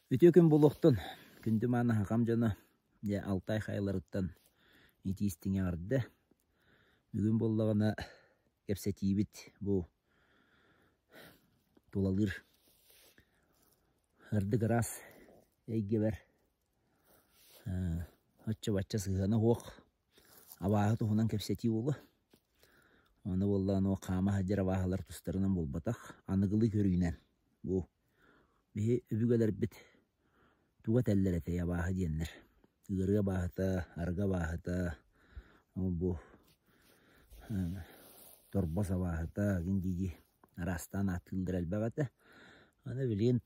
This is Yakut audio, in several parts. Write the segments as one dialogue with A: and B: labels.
A: Үтүө күн буолуохтун, күндү мааны хахам дьоно, дьэ Алтай хайаларыттан итии истиҥ эҕэрдэ. Бүгүн буоллаҕына кэпсэтиибит бу тулалыыр сырдык ыраас эйгэбэр оччо-бачча сыһыана суох абааһы туһунан кэпсэтии буолуо. Ону буоллаҕына хаама сылдьар абааһылар тустарынан буолбатах, аныгылыы көрүүнэн бу Биһи өбүгэлэрбит тугу этэллэр этэй абааһы диэннэр? Ыарыы абааһыта, арыгы абааһыта, ол-бу торбос абааһыта игин дии-дии араастаан ааттыыллара элбэх этэ. Аны билигин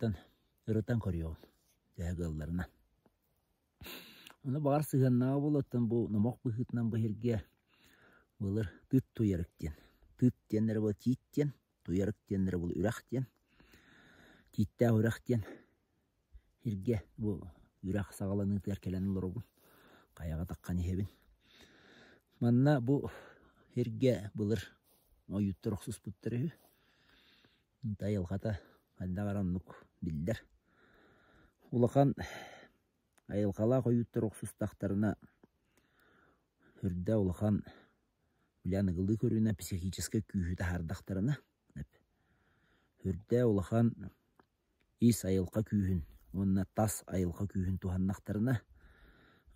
A: ырытан көрүөҕүм төһө кыалларынан. Ону баҕар сыһыаннааҕа буолуоттан бу номох быһыытынан бу сиргэ былыр тыт туйарык диэн. Тыт диэннэрэ буолла тиит диэн, туйарык диэннэрэ буолла үрэх диэн. Тииттээх үрэх диэн сиргэ бу үрэх саҕаланыытыгар кэлэн олоробун. Хайаҕа таххан иһэбин. Манна бу сиргэ былыр ойууттар охсуспуттар үһү. Айылҕата хайдах эрэ оннук биллэр. Улахан айылҕалаах ойууттар охсустахтарына үрдэ улахан били аныгылыы көрүүнэн психическэй күүһү таһаардахтарына үрдэ улахан ис айылҕа күүһүн уонна тас айылҕа күүһүн туһаннахтарына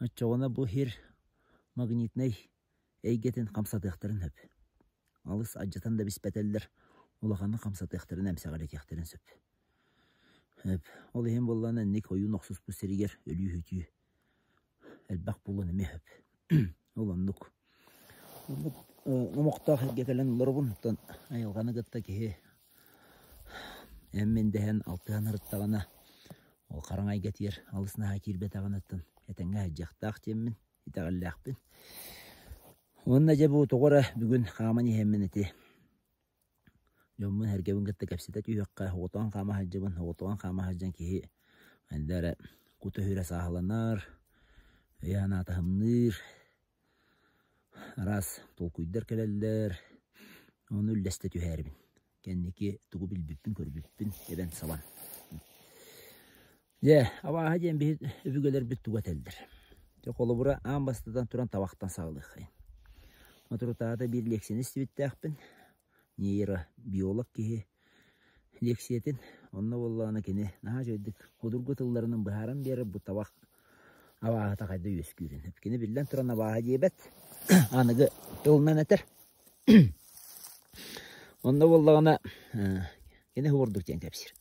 A: оччоҕуна бу сир магнитнай эйгэтин хамсатыахтарын сөп. Алыс алдьатан да биспэтэллэр, улаханнык хамсатыахтарын, эмсэҕэлэтиэхтэрин сөп. Сөп. Ол иһин буоллаҕына инник ойуун охсуспут сиригэр өлүү-сүтүү элбэх буолуон эмиэ сөп. Ол оннук. Оннук номохтоох сиргэ кэлэн олоробун. Оттон айылҕаны кытта киһи эн-мин дэһэн алтыһан ырыттаҕына, ол хараҥа эйгэтигэр алыс наһаа киирбэтэҕинэ оттон этэҥҥэ сылдьыахтаах диэммин итэҕэллээхпин. Уонна дьэ бу тоҕо эрэ бүгүн хааман иһэммин ити дьоммун-сэргэбин кытта кэпсэтэ түһүөххэ, оҕотоон хаама сылдьабын, оҕотоон хаама сылдьан киһи хайда эрэ кута-сүрэ сааһыланар, өйө-санаата аһымныыр, араас толкуйдар кэлэллэр, ону үллэстэ түһээрибин. Кэнники тугу билбиппин-көрбүппүн эбэн-сабан. Дьэ, абааһы диэн биһи өбүгэлэрбит тугу этэллэр? Дьэ, холобура, аан бастатан туран табахтан саҕалыаххайын. Соторутааҕыта биир лиэксийэни истибиттээхпин. Нейробиолог киһи лиэксийэтин. Онно буоллаҕына кини наһаа үчүгэйдик судургу тылларынан быһааран биэрэр бу табах абааһыта хайда үөскүүрүн. Кини биллэн туран абааһы диэбэт, аныгы тылынан этэр. Онно буоллаҕына кини курдук диэн кэпсиир.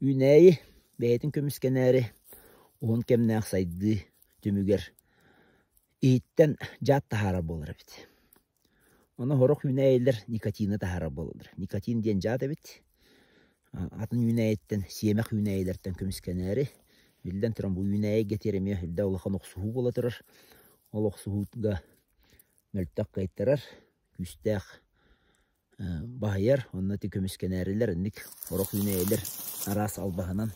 A: Үүнээйи бэйэтин көмүскэнээри уһун кэмнээх сайдыы түмүгэр иһиттэн дьаат таһаарар буолар эбит. Ону сорох үүнээйилэр никотины таһаарар буолаллар. Никотин диэн дьаат эбит. Атын үүнээйиттэн, сиэмэх үүнээйилэртэн көмүскэнээри, биллэн туран бу үүнээйигэ тиэр эмиэ үрдэ улахан охсуһуу буола турар. Ол охсуһууга мөлтөх кыайтарар, күүстээх баһыйар, онно ити көмүскэнээрилэр инник сорох үүнээйилэр араас албаһынан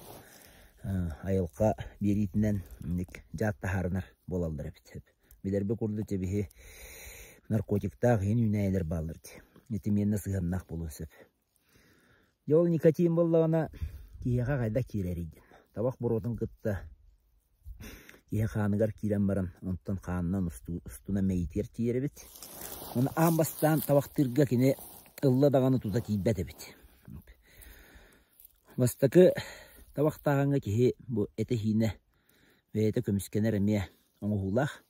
A: айылҕа биэриитинэн инник дьаат таһаарынар буолаллар эбит. Билэрбит курдук биһи наркотиктаах иһин үүнээйилэр бааллар дии. Ити миэнэ сыһыаннаах буолуон сөп. Дьэ ол никотин буоллаҕына киһиэхэ хайдах киирэрий диэн. Табах буруотун кытта киһи хааныгар киирэн баран онтон хаанынан устунан мэйиитигэр тиийэр эбит. Ону аан бастаан табахтыырга кини ылла даҕаны тута тиийбэт эбит. Бастакы табахтааһыҥҥа киһи бу этэ-сиинэ бэйэтэ көмүскэнэр эмиэ оҥоһуулаах.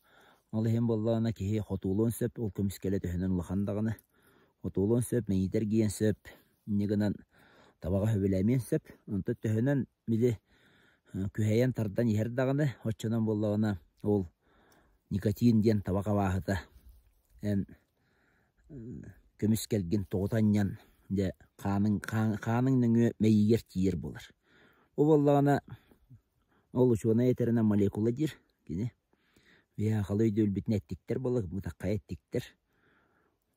A: Ол иһин буоллаҕына киһи хотуолуон сөп, ол көмүскэлэ төһөнөн улахан даҕаны хотуолуон сөп, мэйиитэ эргийиэн сөп, инньэ гынан табаҕа сөбүлээмиэн сөп. Онтон төһөнөн били күһэйэн тардан иһэр даҕаны, оччонон буоллаҕына ол никотин диэн табах абааһыта эн көмүскэлгин тоҕута анньан дьэ хааныҥ хааныҥ нөҥүө мэйиигэр тиийэр буолар. Ол буоллаҕына ол учуонай этэринэн молекула диир кини. Биһиэхэ халы өйдөбүлбүтүн эттиктэр буолар, бытаххай эттиктэр.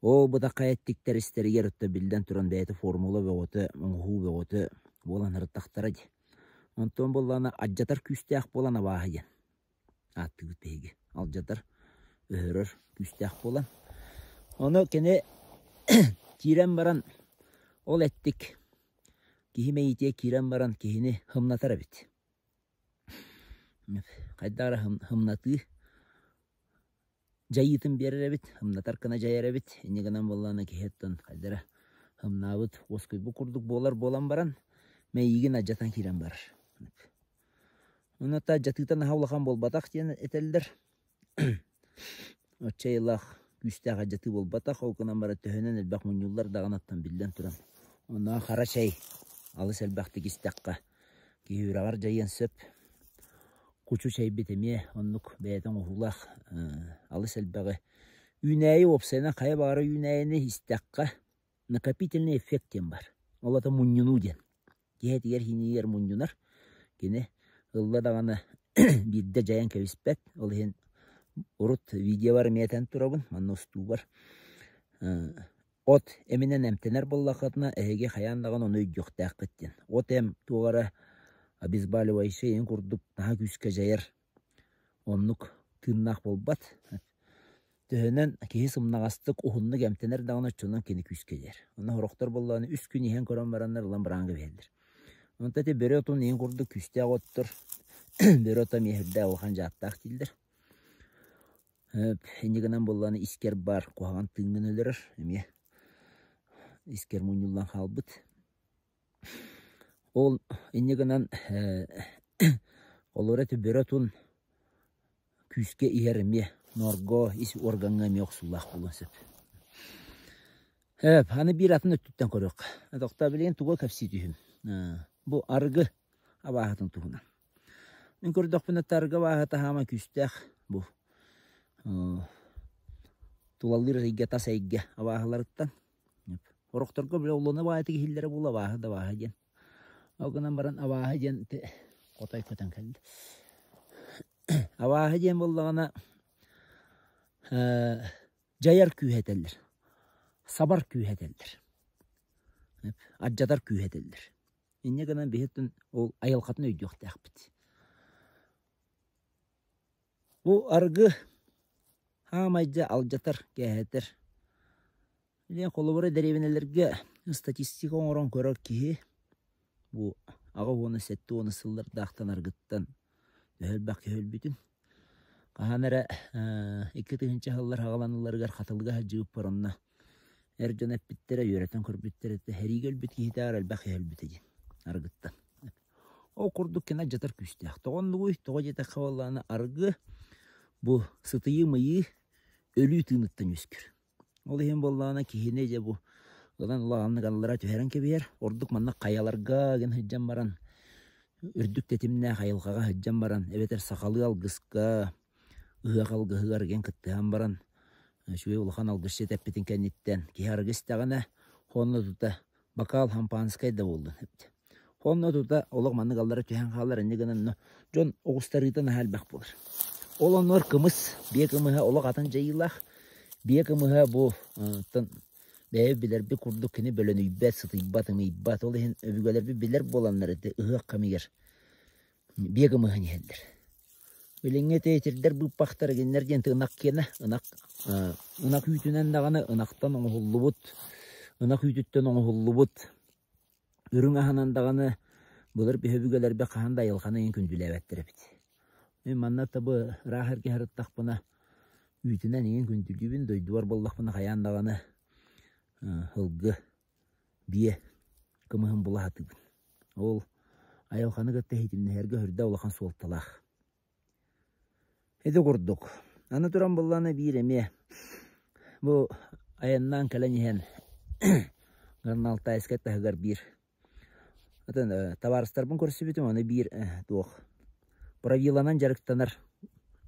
A: Ол бытаххай эттиктэр истэригэр өттө биллэн туран бэйэтэ формула бөҕөтө, оҥоһуу бөҕөтө буолан ырыттахтара дии. Онтон буоллаҕына алдьатар күүстээх буолан абааһы диэн ааттыыбыт биһиги. Алдьатар, өһөрөр күүстээх буолан. Ону кини киирэн баран ол эттик киһи мэйиитигэр киирэн баран киһини һымнатар эбит. Хайдах эрэ хымнатыы дьайыытын биэрэр эбит, ымнатар гына дьайар эбит. Инньэ гынан буоллаҕына киһи оттон хайда эрэ ымнаабыт, уоскуйбут курдук буолар буолан баран, мэйиигин алдьатан киирэн барар. Онно алдьатыыта наһаа улахан буолбатах диэн этэллэр. Оччо айылаах күүстээх алдьатыы буолбатах, ол гынан баран төһөнөн элбэх мунньуллар даҕаны оттон биллэн туран. Онно хара чэй алыс элбэхтик истэххэ киһи үрэҕэр дьайыан сөп. Кучу чэйбит эмиэ оннук бэйэтэ оҥоһуулаах алыс элбэҕи үүнээйи уопсайынан хайа баҕарар үүнээйини истэххэ накопительный эффект диэн баар. Ол аата мунньунуу диэн. Киһи этигэр-сиинигэр мунньунар. Кини ылла даҕаны биирдэ дьайан кэбиспэт. Ол иһин урут видеобар эмиэ этэн турабын, манна устуубар. От эминэн эмтэнэр буоллаххытына, эһиги хайаан даҕаны ону өйдүөхтээххит диэн. От эм туох эрэ обезболивающай эҥин курдук наһаа күүскэ дьайар, оннук тыыннаах буолбат. Төһөнөн киһи сымнаҕастык, уһуннук эмтэнэр даҕаны оччонон кини күүскэ дьайар. Онно сорохтор буоллаҕына үс күн иһэн көрөн бараннар ылан быраан кэбиһэллэр. Онтон ити бөрө отун эҥин курдук күүстээх оттор, бөрө ото эмиэ сүрдээх улахан дьааттаах дииллэр. Инньэ гынан буоллаҕына искэр баар куһаҕан тыыҥҥын өлөрөр эмиэ искэр мунньуллан хаалбыт. Ол инньэ гынан олору ити бөрө отун күүскэ иһэр эмиэ ноорго ис уоргаҥҥа эмиэ охсуулаах буолуон сөп. Аны биир атын өттүттэн көрүөххэ. Тохтоо билигин тугу кэпсии түһүм. Бу арыгы абааһытын туһунан. Мин көрдөхпүнэ тарга бааһа хаама күүстээх бу тулалыыр эйгэ тас эйгэ абааһыларыттан. Сорохторго бile улуна баайытык иһиллэрэ буолуо абааһы да абааһы диэн. Ол гынан баран абааһы диэн хотой көтөн кэллэ. Абааһы диэн буоллаҕына дьайар күүһэ этэллэр, сабар күүһэ этэллэр, алдьатар күүһэ этэллэр. Инньэ гынан биһиги ол айылҕатын өйдүөхтээхпит. Бу арыгы хаамай дьэ алдьатар, кээһэтэр. Билигин холобура дэриэбинэлэргэ статистика оҥорон көрөр киһи бу 80-70 сыллардаахтан арыгыттан төһө элбэх киһи өлбүтүн. Хаһан эрэ 2000 сыллар хаҕаланыыларыгар Хатылыга сылдьыбыппар онно Эр дьон эппиттэрэ, үөрэтэн көрбүттэр этэ, сэриигэ өлбүт киһитээҕэр элбэх киһи өлбүтэ диэн арыгыттан. Ол курдук кини алдьатар күүстээх. Тоҕо оннугуй? Тоҕо диэтэххэ буоллаҕына арыгы бу сытыйыы-мыйыы өлүү тыыныттан үөскүүр. Ол иһин буоллаҕына киһини дьэ бу ылан улаханнык аллара түһэрэн кэбиһэр. Ордук маннык хайаларга гын сылдьан баран үрдүк тэтимнээх айылҕаҕа сылдьан баран эбэтэр сахалыы алгыска ыһыах алгыһыгар игин кыттыһан баран үчүгэй улахан алгысчыт эппитин кэнниттэн киһи арыгы истэҕинэ онно тута бакаал хампаанскай да буоллун эбит. Онно тута олох маннык аллара түһэн хаалар инньэ гынан дьон оҕустарыыта наһаа элбэх буолар. Ол оннугар кымыс, биэ кымыһа олох атын дьайыылаах. Биэ кымыһа бу бэйэ билэрбит курдук кини бөлөнүйбэт, сытыйбат, ымыйбат. Ол иһин өбүгэлэрбит билэр буоланнар ити ыһыах кэмигэр биэ кымыһын иһэллэр. Билиҥҥи ити итирдэр быыппахтар кинилэр диэн ынах киэнэ, ынах ынах үүтүнэн даҕаны ынахтан оҥоһуллубут, ынах үүтүттэн оҥоһуллубут үрүҥ аһынан даҕаны былыр өбүгэлэрбит хаһан да айылҕаны иһин күндүлээбэттэр эбит. Мин манна табы ыраах эргэ сырыттахпына үүтүнэн иһин күндүлүүбүн, дойдубар буоллахпына хайаан даҕаны ылгы биэ кымыһын була сатыыбын. Ол айылҕаны кытта иһитиннэһэргэ сүрдээх улахан суолталаах. Ити курдук. Аны туран буллаҕына биир эмиэ бу айаннаан кэлэн иһэн Горно-Алтайскай таһыгар биир атын табаарыстарбын көрсүбүтүм, аны биир туох правиланан дьарыктанар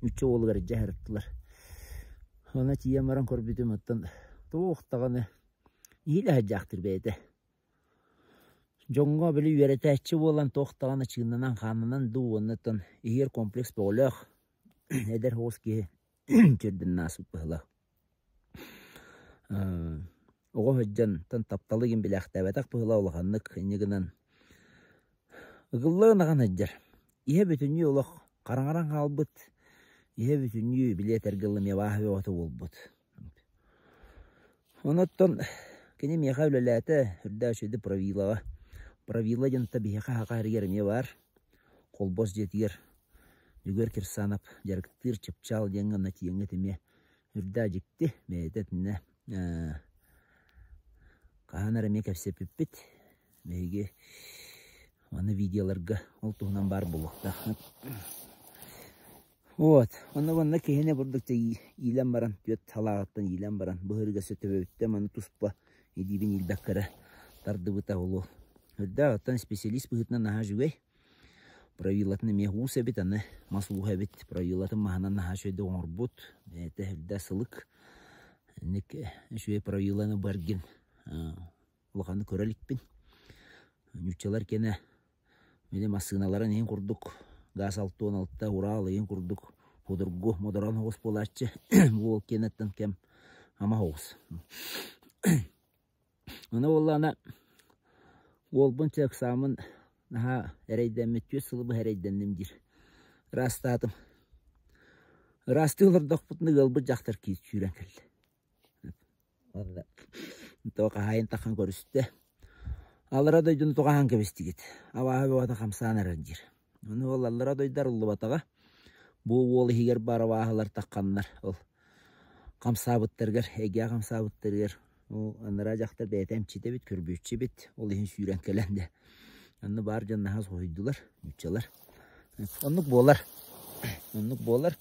A: нуучча уолугар илдьэ сырыттылар. Онно тиийэн баран көрбүтүм, оттон туох даҕаны иһилэ сылдьаахтыыр бэйэтэ. Дьоҥҥо били үөрэтээччи буолан туох даҕаны чыыннанан-хааннанан дуу уонна оттон иһигэр комплекс бөҕөлөөх эдэр соҕус киһи чэрдинэн ааспыт быһыылаах. Оҕо сылдьан тапталы игин билээхтээбэтэх быһыылаах улаханнык инньэ гынан ыгыллан ахан сылдьар. Иһэ бүтүннүү олох хараҥаран хаалбыт, иһэ бүтүннүү били этэргэ дылы эмиэ абааһы бөҕөтө буолбут. Онон кини миэхэ үлэлээтэ, үрдээх үчүгэйдик правилаҕа. Правила диэн биһиэхэ Саха сиригэр эмиэ баар. Холбос дьиэтигэр Дьөгүөр Кирсанов дьарыктыыр Чыпчаал диэҥҥэ онно тиийэҥҥит эмиэ үрдээ дьикти бэйэтэ итиннэ хаһан эрэ эмиэ кэпсэппиппит. Биһиги аны видеоларга ол туһунан баар буолуохтаах. Вот, онно манна киһини бурдук иилэн баран, түөрт салааҕыттан иилэн баран, быһырыга сөтөбөбүттэн маны туспа илиибин иилбэккэ эрэ тардыбыта ол. Үрдээх оттон специалист быһыытынан наһаа үчүгэй. Правилатын эмиэ уус эбит, аны мас ууһа эбит. Правилатын маһынан наһаа үчүгэйдик оҥорбут. Бэйэтэ үрдэ сылык. Инник үчүгэй правиланы баргин улаханнык көрө иликпин. Ньуччалар кэнэ били массыыналарын иһин курдук газ 66 Урал иһин курдук судургу модорон оҕус буолааччы. Бу уол киэнэттэн кэм ама оҕус. Ону буоллаҕына уолбун чэ ыксааммын наһаа эрэйдэммит, түөрт сылы быһа эрэйдэнним диир. Ыраастаатым. Ыраастыы олордохпутуна ыалбыт дьахтар киир сүүрэн кэллэ. Тоҕо хаһаайын таххан көрүстэ. Аллара дойдуну тоҕо аһан кэбистигит? Абааһы бөҕөтө хамсаан эрэр диир. Ону ол аллара дойду арыллыбатаҕа. Бу уол иһигэр баар абааһылар тахханнар ол хамсаабыттарыгар, эгэ хамсаабыттарыгар ол анараа дьахтар бэйэтэ эмчитэ эбит, көрбүөччү эбит. Ол иһин сүүрэн кэлэн дэ. Онно баар дьон наһаа соһуйдулар, нууччалар. Оннук буолар. Оннук буолар.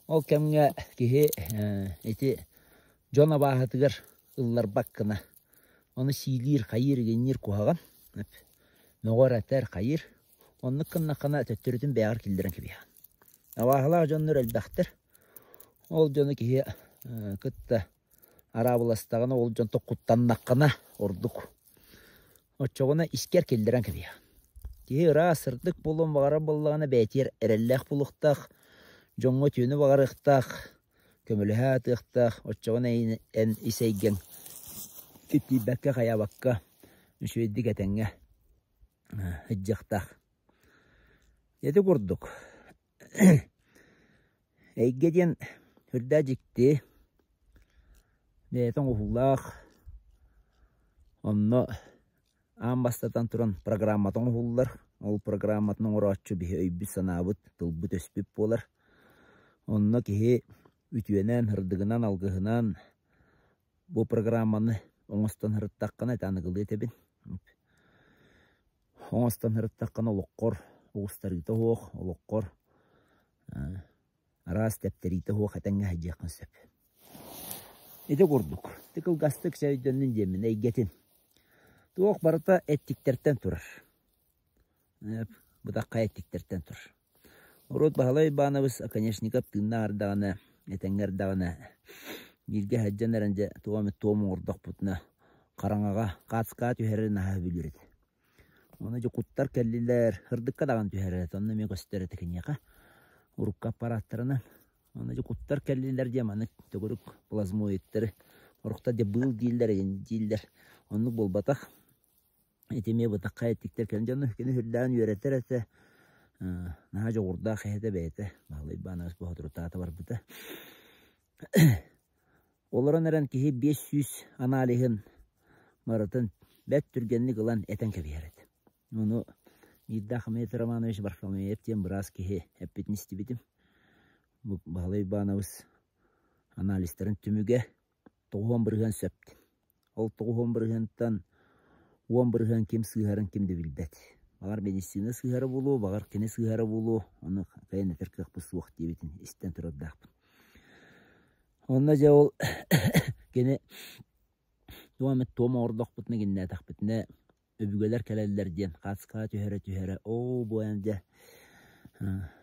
A: Ол кэмҥэ киһи ити дьон абааһытыгар ылларбат гына ону сиилиир, хайыыр, игинниир куһаҕан. Мөҕөр, этэр, хайыыр. Оннук гыннаххына төттөрүтүн бэйэҕэр киллэрэн кэбиһэҕин. Абааһылаах дьоннор элбэхтэр. Ол дьону киһи кытта араабыластаҕына, ол дьонтон куттаннаххына ордук. Оччоҕуна искэр киллэрэн кэбиһэҕин. Киһи ыраас, сырдык буолуон баҕарар буоллаҕына бэйэтигэр эрэллээх буолуохтаах, дьоҥҥо үтүөнү баҕарыахтаах, көмөлөһө сатыахтаах, оччоҕуна эн ис эйгэҥ киртийбэккэ, хайаабакка үчүгэйдик этэҥҥэ сылдьыахтаах. Ити курдук эйгэ диэн сүрдээх дьикти, бэйэтэ оҥоһуулаах, онно аан бастатан туран программата оҥоһуллар. Ол программатын оҥорооччу биһи өйбүт-санаабыт, тылбыт-өспүт буолар. Онно киһи үтүөнэн, сырдыгынан, алгыһынан бу программаны оҥостон сырыттаххына ити аныгылыы этэбин. Оҥостон сырыттаххына олоххор оҕустарыыта суох, олоххор араас тэптэриитэ суох этэҥҥэ сылдьыаххын сөп. Ити курдук, ити кылгастык өйдөннүн диэммин эйгэтин. Туох барыта эттиктэртэн турар. Бытаххай эттиктэртэн турар. Урут Баһылай Уйбаанабыс Оконешников тыыннаах эрдэҕинэ, этэҥҥэ эрдэҕинэ бииргэ сылдьан эрэн дьэ туох эмит туом оҥордохпутуна хараҥаҕа хаацкаа түһэрэрин наһаа сөбүлүүр этэ. Ону дьокуттар кэллилэр, сырдыкка даҕаны түһэрэр этэ, онно эмиэ көстөр этэ киниэхэ урукку аппарааттарынан. Ону дьокуттар кэллилэр диэн маннык төгүрүк плазмоидтары, орохтор дьэ быыл дииллэр, дииллэр. Оннук буолбатах. Ити эмиэ бытаххай эттиктэр кэлэн дьону кини сүрдээн үөрэтэр этэ. Наһаа дьоҕурдаах киһи этэ бэйэтэ. Баһылай Иванович боһотурутаата барбыта. Олорон эрэн киһи 500 аналиһын барытын бэрт түргэнник ылан этэн кэбиһэр этэ. Ону биирдээх Хамит Романович Варфоломеев диэн быраас киһи эппитин истибитим. Бу Баһылай Иванович анализтарын түмүгэ 90% сөп. Ол 90 бырыһыантан 10% ким сыыһарын ким да билбэт. Баҕар медицина сыыһара буолуо, баҕар кини сыыһара буолуо, ону кыайан этэр кыахпыт суох диэбитин истэн турардаахпын. Онно дьэ ол кини туох эмит туом оҥордохпутуна гиннээтэхпитинэ өбүгэлэр кэлэллэр диэн хаацкаҕа түһэрэ-түһэрэ оо бу эн дьэ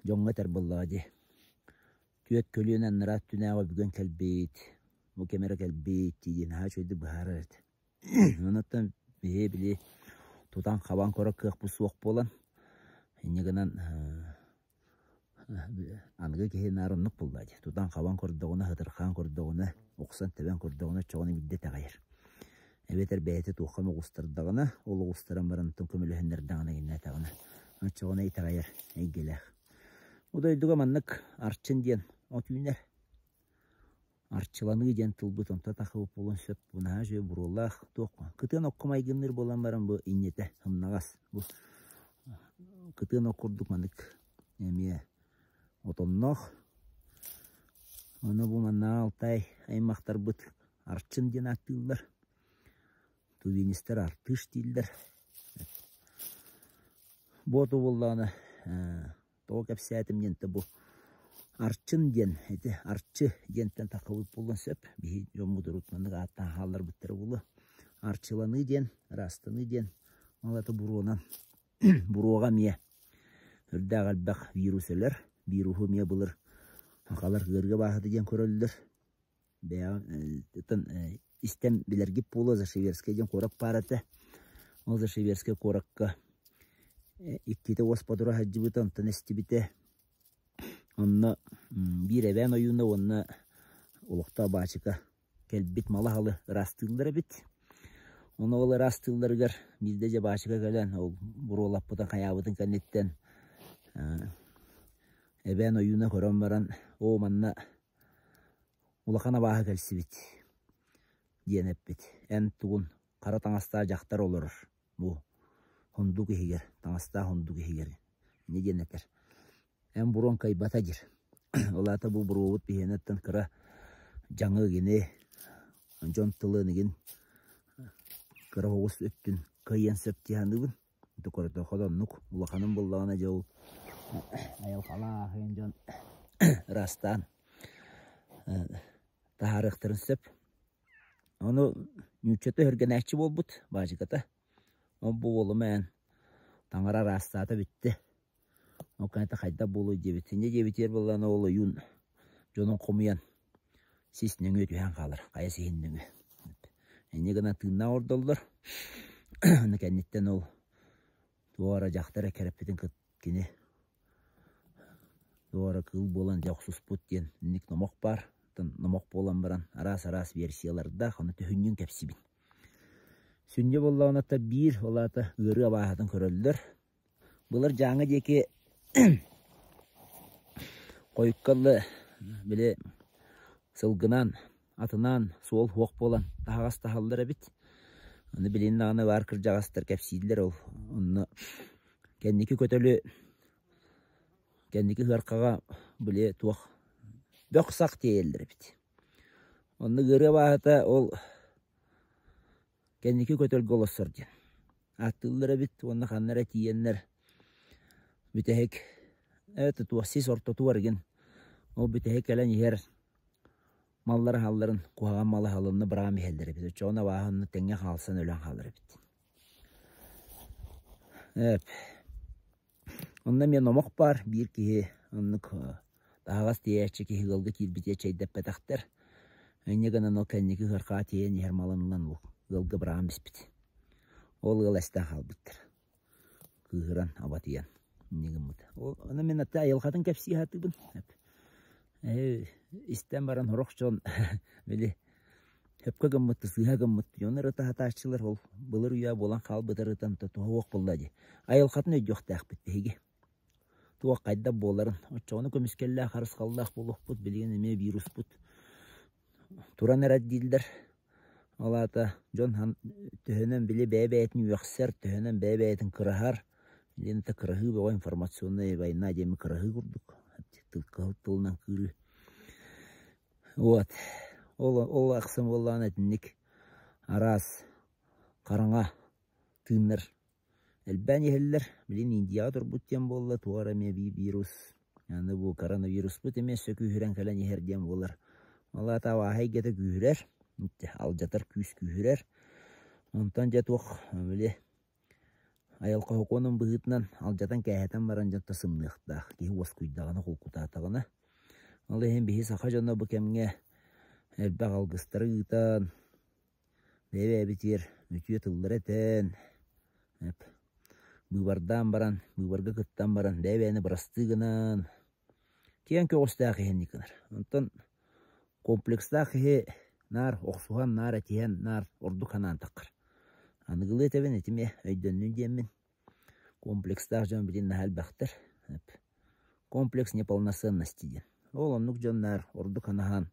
A: дьоҥҥо этэр буоллаҕа дии. Түөрт көлүөнэ анараа өттүнээҕи өбүгэҥ кэлбит, бу кэм эрэ кэлбит дии диэн наһаа үчүгэйдик быһаарар этэ. Онуттан биһи били тутан-хабан көрөр кыахпыт суох буолан, инньэ гынан аныгы киһи наар оннук буолла дии. Тутан-хабан көрдөҕүнэ, сытырхаан көрдөҕүнэ, охсон-тэбэн көрдөҕүнэ оччоҕуна биирдэ итэҕэйэр. Эбэтэр бэйэтэ туохха эмэ оҕустардаҕына, ол оҕустаран баран онтон көмөлөһүннэрдэҕинэ гиннээтэҕинэ, оччоҕуна итэҕэйэр эйгэлээх. Бу дойдуга маннык арчын диэн от үүнэр. Арчыланыы диэн тылбыт онто тахыбыт буолуон сөп. Бу наһаа үчүгэй буруолаах туох кытыан окко майгынныыр буолан баран бу инньэтэ сымнаҕас. Бу кытыан ок курдук маннык эмиэ Отонноох. Ону бу манна Алтай аймахтарбыт Арчын диэн ааттыыллар. Тувинистар артыш дииллэр. Бу оту буоллаҕына тоҕо кэпсээтим диэн бу Арчын диэн ити Арчы диэнтэн таххыбыт буолуон сөп. Биһи дьоммут урут маннык ааттаан хаалларбыттара буолуо. Арчыланыы диэн, ыраастаныы диэн ол аты буруонан буруоҕа эмиэ үрдээх элбэх вирус өлөр. Вируһу эмиэ былыр сахалар ыарыыга бааһыта диэн көрөллөр. Бэйэҕин истэн билэргит буолуо Зашиверскай диэн куорат баар этэ. Ол Зашиверскай куоракка иккитэ уоспа тура сылдьыбыта, онтон эстибитэ. Онно биир эбээн ойууна уонна олохтоох баачыка кэлбит малы-һалы ыраастыыллар эбит. Ону ол ыраастыылларыгар биирдэ дьэ баачыка кэлэн ол буруолаппытын хайаабытын кэнниттэн эбээн ойууна көрөн баран оо манна улахан абааһы кэлсибит диэн эппит. Эн тугун хара таҥастаах дьахтар олорор бу сундук иһигэр, таҥастаах сундук иһигэр инньэ диэн этэр. Эн буруоҥ кыайбата диир. Ол аата бу буруобут биһиэнэттэн кыра дьаҥы игини, дьон тылын игин кыра оҕус өттүн кыайыан сөп дии саныыбын. Ити оннук улаханын буллаҕына дьэ ол айылҕалаах дьон ыраастаан таһаарыахтарын сөп. Ону нууччата өһүргэнээччи буолбут баачыката. Ол бу уолум эн таҥара ыраастаата бүттэ. Ол кэннэ хайдах буолуой диэбит. Инньэ диэбитигэр буоллаҕына ол ойуун дьонун хомуйан сис нөҥүө түһэн хаалар, хайа сиһин нөҥүө. Инньэ гынан тыыннаах ордоллор. Аны кэнниттэн ол туох эрэ дьахтар эккирэппитин кыт кини туох эрэ кыыл буолан дьэ охсуспут диэн инник номох баар. Оттон номох буолан баран араас-араас версиялардаах, ону төһүнньүн кэпсиибин. Сүнньэ буоллаҕына биир, ол аата ыарыы абааһытын көрөллөр. Былыр Дьааҥы диэки хойукка дылы били сылгынан, атынан суол суох буолан таһаҕас таһаллар эбит. Аны билигин даҕаны баар кырдьаҕастар кэпсииллэр ол. Онно кэнники көтөлү кэнники ыархаҕа били туох бөх-сах тиэйэллэр эбит. Онно ыарыы абааһыта ол Кэнники көтөлгө олоссор диэн ааттыыллар эбит уонна ханна эрэ тиийэннэр бүтэһик ээ туох сис ортотугар игин ол бүтэһик кэлэн иһэр маллар аһалларын куһаҕан малы аһалынна быраҕан иһэллэр эбит оччоҕуна абааһы онно тэҥҥэ хаалсан өлөн хаалар эбит Эп Онно эмиэ номох баар, биир киһи оннук таһаҕас тиэйээччи киһи ыалга киирбитигэр чэйдэппэтэхтэр. Инньэ гынан ол кэнники ыһыархаҕа тиэйэн иһэр малын ылан ыалга быраҕан биспит. Ол ыал эстэн хаалбыттар. Кыыһыран, абатыйан инньэ гыммыт. Ол ону мин аты айылҕатын кэпсии сатыыбын. Истэн баран сорох дьон били Сөпкө гыммыт, сыыһа гыммыт дьон ырытаһатааччылар ол былыр үйэ буолан хаалбыт ырытан туһа буолла дии. Айылҕатын өйдүөхтээхпит биһиги. Туох хайдах буоларын, оччоҕуна көмүскэллээх, харысхаллаах буолуохпут, билигин эмиэ вируспут туран эрэр дииллэр. Ол аата дьон төһөнөн били бэйэ-бэйэтин үөхсэр, төһөнөн бэйэ-бэйэтин кыраһар, диэн это кыраһыы бөҕө информационная война диэми кыраһыы курдук, кыһыл тылынан кыырыы. Вот. Ол, ол ахсын буоллаҕына итинник араас хараҥа тыыннар элбээн иһэллэр. Билигин Индияҕа турбут диэн буолла, туох эрэ эмиэ вирус, аны бу коронавируспут эмиэ өссө күүһүрэн кэлэн иһэр диэн буолар. Ол аата абааһы эйгэтэ күүһүрэр, алдьатар күүс күүһүрэр. Онтон дьэ туох били Айылҕа сокуонун быһыытынан алдьатан-кээһэтэн баран дьонто сымныахтаах, киһи уоскуйдаҕына, холкутаатаҕына. Ол иһин биһи саха дьоно бу кэмҥэ элбэх алгыстары ыытан, бэйэ-бэйэбитигэр үтүө тыллары этэн, быыбардаан баран, быыбарга кыттан баран бэйэ-бэйэни бырастыы гынан, киэҥ көҕүстээх иһинник гынар. Онтон комплекстаах киһи наар охсуһан, наар этиһэн, наар ордук санаан таххар. Аныгылыы этэбин этимиэ, өйдөннүн диэммин. Комплекстаах дьон билигин наһаа элбэхтэр. Комплекс неполноценности диэн. Ол оннук дьон наар ордук санаһан,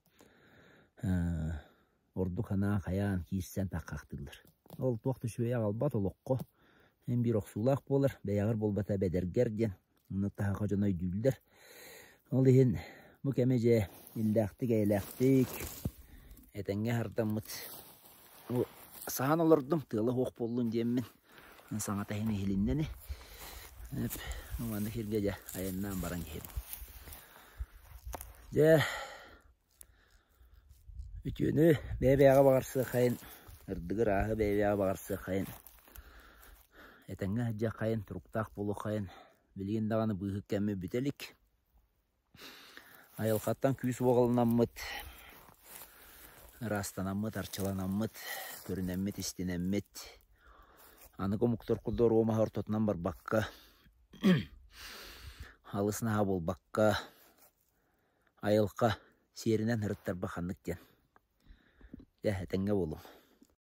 A: ордук санаан хайаан киирсэн таххахтыыллар. Ол туох да үчүгэйи аҕалбат олоххо. Эн биир охсуулаах буолар, бэйэҕэр буолбата бэдэргэр диэн. Онно таһаҕа дьоно өйдүүллэр. Ол иһин бу кэми дьэ иллээхтик-эйэлээхтик этэҥҥэ аһардаммыт саһан олордум, тыала суох буоллун диэммин саҥата иһин иһилиннэ ини. Маннык сиргэ дьэ айаннаан баран иһэбин. Дьэ үтүөнү бэйэ-бэйэҕэ баҕарсыаххайын, ырдыгы-ырааһы бэйэ-бэйэҕэ баҕарсыаххайын, этэҥҥэ сылдьыаххайын, туруктаах буолуоххайын. Билигин даҕаны быыһык кэммит бүтэ илик. Айылҕаттан күүс уоҕаланаммыт, ыраастанаммыт, арчыланаммыт, көрүнэммит, истинэммит, аныгы омуктар курдук оруо маһы ортотунан барбакка, алыс наһаа буолбакка, айылҕа сиэринэн ырыттарба ханнык диэн. Дьэ, этэҥҥэ буолуҥ.